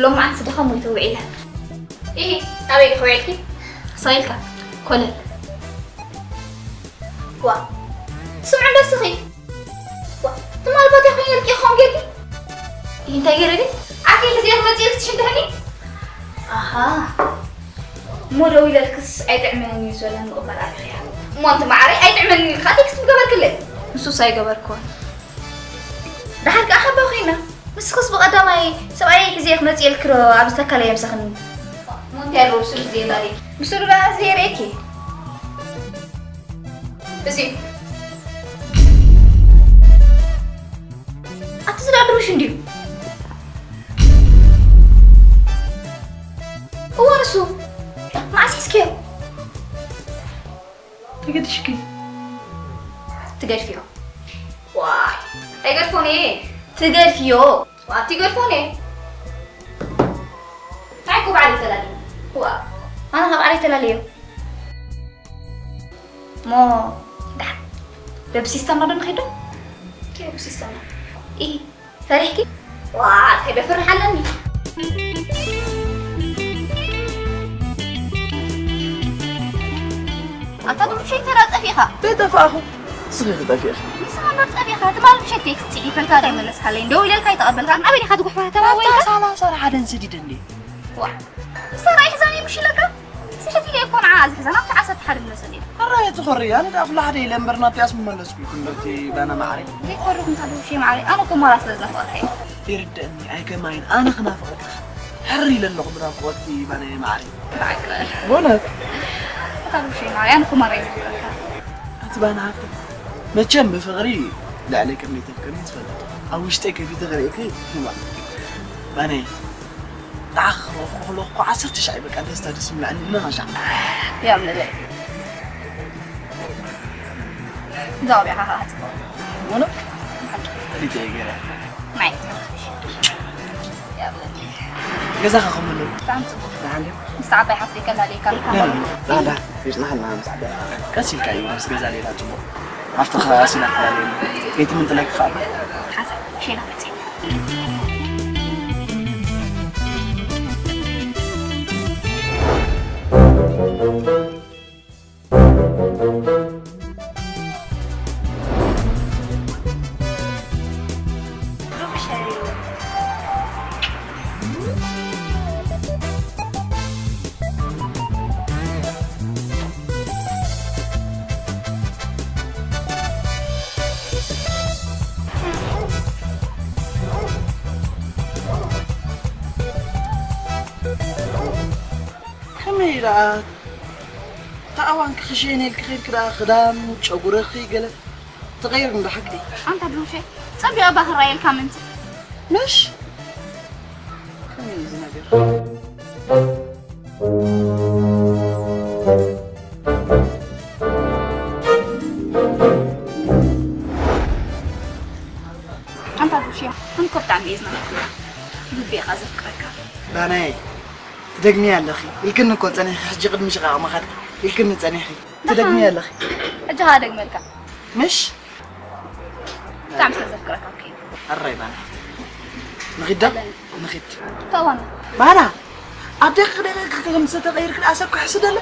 ሎማዓንቲ ድኻ ሞይተ ውዒለ። ኢሂ፣ ኣበይ ዲኺ ውዒልኪ? ሳይልካ ኮለል። ዋ፣ ስምዒ ደስኺ። ዋ፣ ትማል ቦታ ኮይነልኪ ኢኹም ጌርኪ? እንታይ ገይረ ግን? ዓርኪ ግዜ መፂእልኪ ትሽንድሕኒ? ኣሃ። እሞ ደው ኢለልክስ ኣይጥዕመንን እዩ ዝበለን ምቕባል ኣርኪያ። እሞ ኣንቲ መዓረይ ኣይጥዕመንን ኢልካ ቴክስት ምገበርክለይ? ንሱስ ኣይገበርክዎን። ደሓር ከኣ ሓባ ኮይና። ንስኽስ ብቐዳማይ ሰብኣየይ ግዜ ክመጽእ ኢልኪ ዶ ኣብ ዝተካለየ ምሳኽን? እሞ እንታይ ኣለዎ ብስሩ ግዜ ባሪ? ብስሩ ደኣ ግዜ የርእየኪ። እዚ ኣቲ ዝዳ ድሩሽ እንድዩ። እወ ንሱ መዓስ ሒዝክዮ? ተገድሽኪ። ትገድፍዮ። ዋይ ኣይገድፎን እየ። ትገድፍዮ። ዋቲ ገድፎን እየ። እንታይ እኮ ባዕለይ ተላልየ። ዋ ኣነ ካብ ባዕለይ ተላልየ። ሞ ደሓን በብሲስተምና ዶ ንኸይድ ዶ? እንታይ በብሲስተምና? ኢ ፈሪሕኪ? ዋ እንታይ ደፍርሕ ኣለኒ። ኣታ ድምሸይ ተራ ጠፊኻ። እንታይ ጠፋእኹ? ንስኺ ክጠፊእኺ። ንስኻ እምበር ጠፊኻ። ትማል ምሸት ቴክስት ጽሒፈልካ ኣይመለስካለይን። ደው ኢለልካ ኣይተቐበልካን። ኣበይ ዲኻ ትጉሕፋ? ተማወይንካ? ኣታ ሳላ ሳላ ሓደን ሰዲደ እንዴ? ዋ፣ ንሳ ራእይ ሕዛን እዩ ምሽ ኢለካ? ስሕት ኢለ እኮ ንዓ ዝሕዘን ኣብቲ ዓሰርተ ሓደ ዝመሰል እዩ። ኣራየ ትኾሪ፣ ኣነ ደኣ ኩሉ ሓደ ኢለ እምበር ናብቲ ኣስመለስኩ ይኹን በቲ ባና ማዕረይ። ዘይኮርኹም ታደውሽ ማዕረይ፣ ኣነ እኮ ሞራ ስለ ዝናፈቐካ እዩ። ይርደእኒ፣ ኣይከማይን፣ ኣነ ክናፍቐካ ሕር ኢለ ኣለኹ ብናፍቖትኪ ባናየ ማዕረይ። በዓል በእውነት። እታ ብሉሸይ ማርያም ክመረይ ዝፍለካ። ኣቲ ባና ሃብቲ፣ መቸም ብፍቕሪ ልዕሊ ቅድሚ ተፍቅርኒ ትፈልጥ። ኣብ ውሽጠይ ከፊተ ክርእየኪ፣ እማ፣ ባነይ፣ ንዓኺ ክረኽቦ ከለኹ እኮ ዓሰርተ ሻዕ እዩ በቃ ደስታ ዝስምዐኒ፣ እናሻዕ። ያምለለይ። ዛውሪ ሓሓ ጽቡቕ። እውነት? ሓቂ። ፈሊጠ እየ ገይረ። ናይ። ገዛኻ ከመይ ኣሎ? ብጣዕሚ ጽቡቕ። ደሓን ድዩ? ምስ ዓባይ ሓፍተይ ከላልየካ ኢልካ። ዳ፣ ዳ፣ ይጽናሓልና ምስ ዓባይ ሓፍተይ። ቀስ ኢልካ እዩ ምስ ገዛ ሌላ ጽቡቕ። ሃፍትኻ ቀስ ኢላ ትላለየኒ። ከይትምንጥለኪ ከኣ። ሓሳብ ሸይና መጽእ። ከመይ ደኣ? እታ እዋን ክኽሸየኒ ኢልኪ ኸይድኪ ደኣ ክዳን፣ ጨጉርኺ ገለ ተቐይሩ እንዶ ሓቂ? ኣንታ ድሩሸ፣ ጸቢቑ እባ ክረኣየልካ ምእንቲ። ምሽ? ከመይ እዩ እዚ ነገር? ኣንታ ድሩሸ፣ ኣነ እኮ ብጣዕሚ እየ ዝናፍቀካ። ልበይ ኢኻ ዘፍቅረካ። ባናይ። ትደግምያ ኣለኺ ኢልክኒ እኮ ጸኒሕኪ፣ ሕጂ ቅድሚ ሽቓቕ ምኻድኪ ኢልክኒ ጸኒሕኪ። ትደግምያ ኣለኺ። ሕጂ ኸኣ ደግመልካ። ምሽ? ብጣዕሚ ስለ ዘፍቅረካ እኮ እዩ። ኣራይ ባና። ንኺድ ዶ? ኣለኒ። ንኺድ። ተዋና። ባና! ኣብ ደቂቕ ደቂቕ ከም ዝተቐይርኪ ደኣ ሰብ ክሕስድ ኣለ?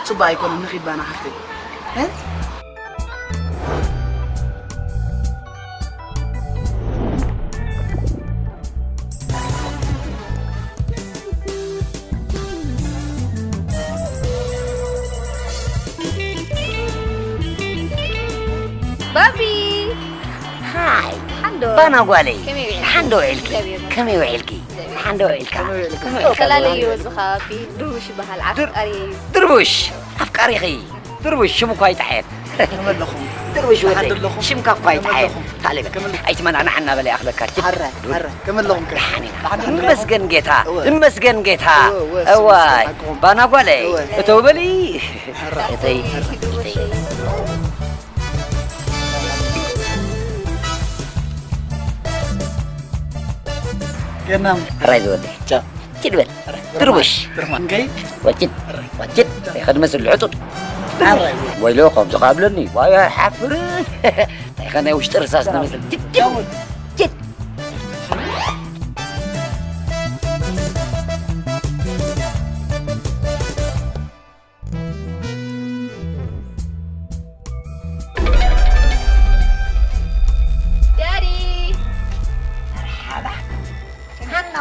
ጽቡቕ ኣይኮነን፣ ንኺድ ባና ሓፍተይ። እ? ባቢ! ሃይ! ሓንዶ! ባና ጓለይ! ከመይ ውዒልኪ? ሓንዶ ውዒልኪ? ከመይ ውዒልኪ? ሓንዶ ውዒልካ? ከመይ ውዒልካ? ከላለዮ እዚ ከባቢ ድሩሽ ይበሃል፣ ድር-፣ ኣፍቃሪ እዩ። ድሩሽ! ኣፍቃሪኺ! ድርቡሽ ሽም እኳ ኣይጠሓየን። ከመለኹም? ድርቡሽ ወደይ፣ ከመለኹም? ሽምካ እኳ ኣይጠሓየን። ከመለኹም? ታለበ፣ ከመለኹም? ኣይትመናናዓና በለ ይኣኽለካ። ችድ። ኣረ፣ ኣረ፣ ከመለኹም ከ? ደሓን ኢና። ደሓን ኣለኹም? ይመስገን ጌታ፣ እወ። ይመስገን ጌታ። እወ፣ እወ፣ እዋይ፣ ስምስል ሓቅኹም። ባና ጓለይ፣ እወ። እተው በሊ። ኣረ፣ እተይ፣ ኣረ። እተይ። ገናም። ሕራይ ዝወደይ። ቻ። ችድ በል። ድርቡሽ። ድርማን ገይ። ወጭድ። ወጭድ። ይኸድ መስል ሕጡጥ። ኣረ። ወይሎ ከምዚ ካብለኒ። ዋይ ኣይሓፍርን። እንታይ ኸ ናይ ውሽጢ ርሳስ ዝመስል። ችድ። ችድ።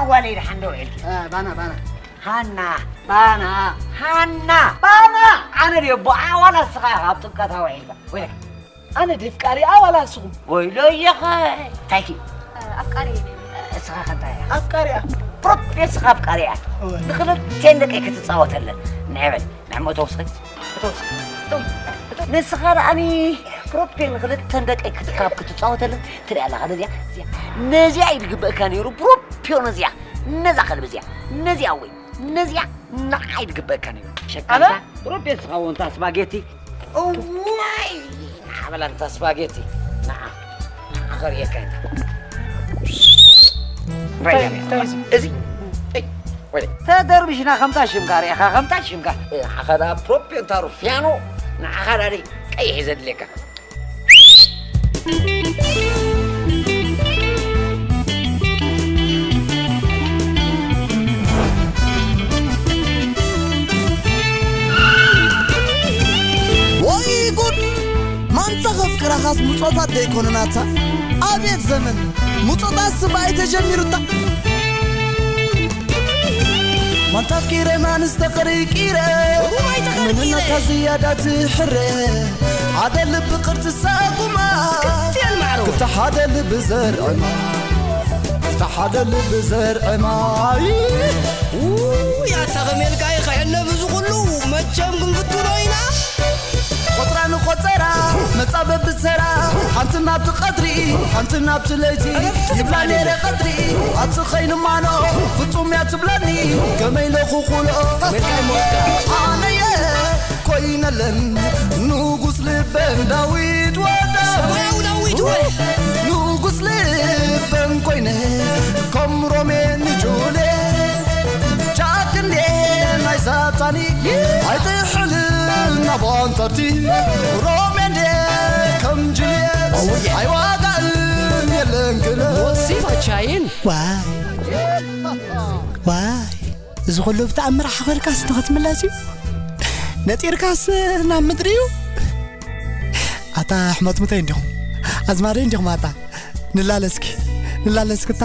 ጓለይ ደሓን ዶ ውዒልኪ? እ፣ ባና፣ ባና። ሃና። ባና። ሃና። ባና። ኣነ ድየ ኣቦኣ ዋላ ንስኻ ኢኻ ኣብ ጥምቀታ ውዒልካ? ወይለካ። ኣነ ድየ ኣፍቃሪኣ ዋላ ንስኹም? ወይለየኸ። ታይኪ። ኣፍቃሪ። እስኻ ከ እንታይ ኢኻ? ኣፍቃሪኣ። ፕሮፕ ንስኻ ኣፍቃሪኣ። እወ። ንኽልቴን ደቀይ ክትጻወተለን። ንዕበል። ንዕሞ እተው እስኺ። እተው እስኺ። እተው። እተው። ንስኻ ደኣኒ ፕሮፕ ንኽልተን ደቀይ ክትካብ ክትጻወተለን ትሪኣ ኣለኻ። ነዚኣ፣ እዚኣ። ነዚኣ እዩ ዝግበእካ ነይሩ። ፕሮፕ ነዚኣ። ነዛ ከልቢ እዚኣ። ነዚኣ ወይ። ነዚኣ ንዓይ ዝግበእካ ነይሩ። ኣነ? ሸቃሊታ ሮቤል ስኻ ወንታ ስፓጌቲ። እዋይ! ንዓበላ እንታ ስፓጌቲ። ንዓ። ንዓ ኸርእየካ እንታ። እንታይ፣ እንታይ እዚ? እዚ? እይ፣ ወይ። ተደርቢሽና ከምታ ሽምካ ርኢኻ፣ ከምታ ሽምካ። እ፣ ሓኸዳ ፕሮፕ እንታ ሩፍያኖ። ንዓኻ ዳዲ ቀይሕ እዩ ዘድልየካ። ወይ ጉድ! ማንታ ከፍቅራኻስ ምጾታት ደይኮነ ናታ? ኣቤት ዘመን! ምጾታት ስባይ ተጀሚሩታ! ማንታ ኣፍቂረ ማንስ ተቐሪቂረ፣ ሩባይ ተቐርቂረ። መንነታ ዝያዳ ትሕረ፣ ሓደ ልቢ ቅርጺ ሳጉማ፣ ክልቲኤን ማዕረ። ክልተ ሓደ ልቢ ዘርዕማ፣ ክልተ ሓደ ልቢ ዘርዕማ። ውይ፣ ኣታ ከመልካ ይኸሕነ ብዚ ኩሉ፣ መቸም ክንፍትኖ ኢና። ቆጽራ ንቆጸራ፣ መጻበቢ ሰራ፣ ሓንቲ ናብቲ ቀትሪ፣ ሓንቲ ናብቲ ለይቲ፣ ይብላ ነይረ ቀትሪ፣ ኣቲ ኸይኑ ማኖ፣ ፍጹም እያ ትብለኒ፣ ከመይ ኢለ ክኹሎ? ኣነየ ኮይነለን፣ ንጉስ ልበን ዳዊት ወዳ። ሰማያዊ ዳዊት ወይ። ንጉስ ልበን ኮይነ፣ ከም ሮሜ ንጁልየት፣ ጃክ እንዴ ናይ ሳታኒ፣ ኣይትሕልል ናብ ኣንተርቲ፣ ሮሜ እንዴ ከም ጁልየት፣ ኣውየ። ኣይዋጋእን የለን ክለ። ሞት ሲፋ ቻይን። ዋይ፣ ዋይ፣ እዚ ኩሉ ብተኣምር ሓኸልካስ ንኽትምለስ እዩ? ነጢርካስ ናብ ምድሪ እዩ? ኣታ ኣሕመት ሙተይ እንዲኹም፣ ኣዝማደይ እንዲኹም ኣታ። ንላለስኪ፣ ንላለስክታ።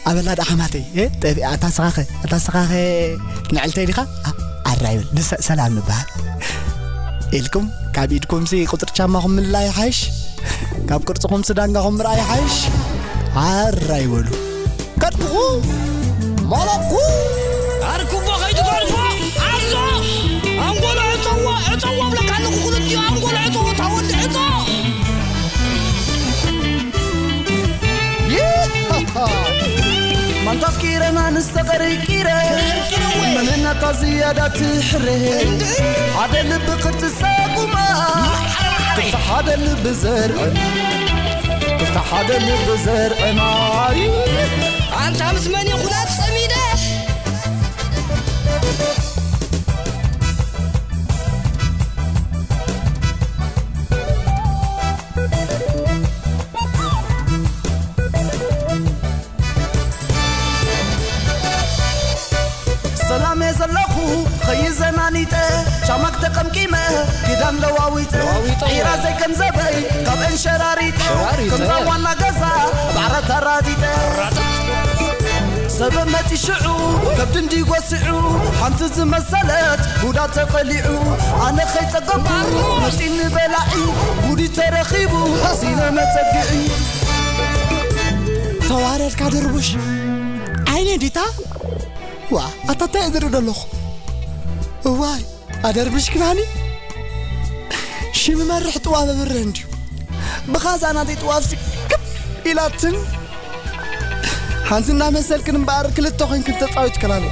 ኣበላ ደኣ ሓማተይ፣ እ? ጠቢኣ፣ ኣታ ስኻኸ፣ ኣታ ስኻኸ ንዕልተይ ዲኻ? ኣ-፣ ኣራይ በል፣ ንሰ-፣ ሰላም ንበሃል። ኢልኩም፣ ካብ ኢድኩምሲ ቁጽሪ ቻማኹም ምልላይ ይሓይሽ። ካብ ቅርጽኹምሲ ዳንጋኹም ምርኣይ ይሓይሽ። ኣራይ በሉ። ከድኩኹ፣ መለኩ። ኣርኩቦ ከይትገድፎ፣ ኣዞ! ኣንጎሎ ዕጸዎ፣ ዕጸዎ እብለካ ኣለኹ፣ ክልቲኡ ኣንጎሎ ዕጸዎ፣ እታ ወዲ ዕጾ! ይሃሃ! ማንታ ኣፍቂረና ንስተቐርቂረ፣ መንነታ ዝያዳ ትሕረ። ሓደ ልቢ ቅርጺ ሳጉማ፣ ክልተ ሓደ ልቢ ዘርዕማ፣ ክልተ ሓደ ልቢ ዘርዕማ። ኣንታ ምስ መን ይኹናት ጸሚደ? ሰላም እየ ዘለኹ ኸይዘናኒጠ፣ ሻማክ ተቐምቂመ፣ ክዳን ለዋዊጠ፣ ለዋዊጠ። ዒራ ዘይከንዘበይ ካብ እንሸራሪጠ፣ ሸራሪጠ። ከምዛ ዋና ገዛ ኣብ ዓራት ኣራጢጠ። ኣራጢጥ። ሰብ መጺ ሽዑ ከብዲ እንዲ ጎስዑ፣ ሓንቲ ዝመሰለት ቡዳ ተቐሊዑ፣ ኣነ ኸይጸገምኩ መጺኒ በላዒ፣ ጉዲ ተረኺቡ ሲነ መጸግዒ። ተዋረድካ ድርቡሽ፣ ዓይነ ዲታ? ዋ፣ ኣታ እንታይ እየ ዝርኢ ዘለኹ? እዋይ፣ ኣደርብሽ ክናኒ? ሽም መርሕ ጥዋበ ብረ እንድዩ። ብኻዛ ናተይ ጥዋብሲ ክብ ኢላትን። ሓንቲ እናመሰልክን እምበኣር ክልተ ኮይንክን ተጻዊትክናኒ።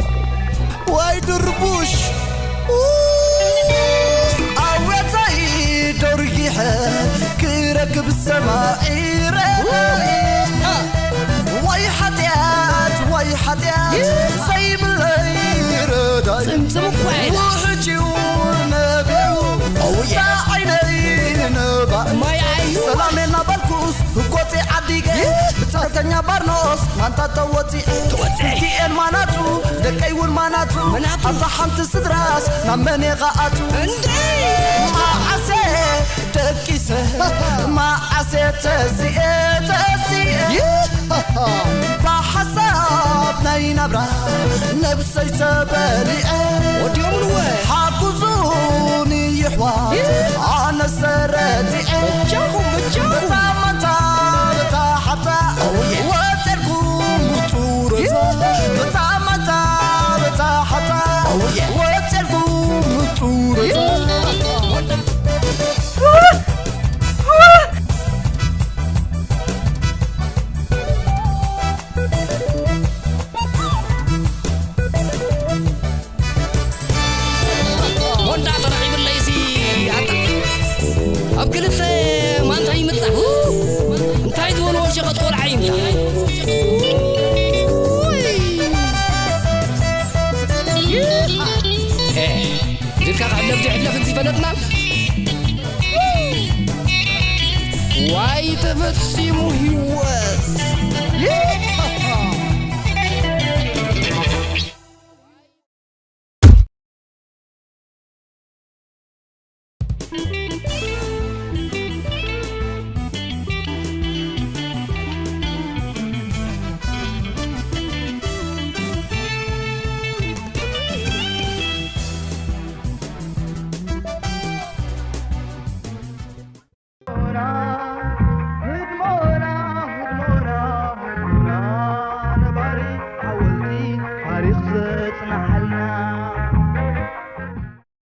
ዋይ ድርቡሽ! ኣወታይ ዶርጊሐ ክረክብ ሰማዒረ። ወይ ሓጢኣት፣ ወይ ሓጢኣት፣ ዘይብለይ ረዳኢ። ጽምጽም እኮ እያ። ውሕጅ እዩ ነቢዑ፣ ኣውየ። እታ ዓይነይ ነባእ። ማይ ኣዩ። ሰላም የና በልኩስ፣ ህጎጺ ዓዲገ። ብጸርተኛ ባርኖስ፣ ማንታ ተወጺዐ። ተወጺዐ። ክልቲኤን ማናቱ፣ ደቀይ እውን ማናቱ። ማናቱ። ኣብዛ ሓንቲ ስድራስ፣ ናብ መን እየ ኸኣቱ? እንዴ! መዓሰ ደቂሰ፣ መዓሰ ተሲኤ፣ ተሲኤ። ይህ! ብሓሳብ ናይ ናብራ ነብሰይ ተበሊዐ ወዲኦምንወ ሓግዙኒ ይሕዋት ኣነ ሰረቲዐ በጃኹም በጃኹም በታ ማንታ በታ ሓብታ ወፀልኩም ጡረታ በታ ማንታ በታ ሓብታ ወፀልኩም ጡረታ ወንዳ ተረኺብለይሲ ኣታ ኣብ ክልተ ማንታ ይምጻእ እንታይ ዝበልዎ ሸቐጥ ቆልዓ ይምታ ኢልካ ክሕለፍ ዘይሕለፍ እንዚ ፈለጥና ዋይ ተፈጺሙ ህይወት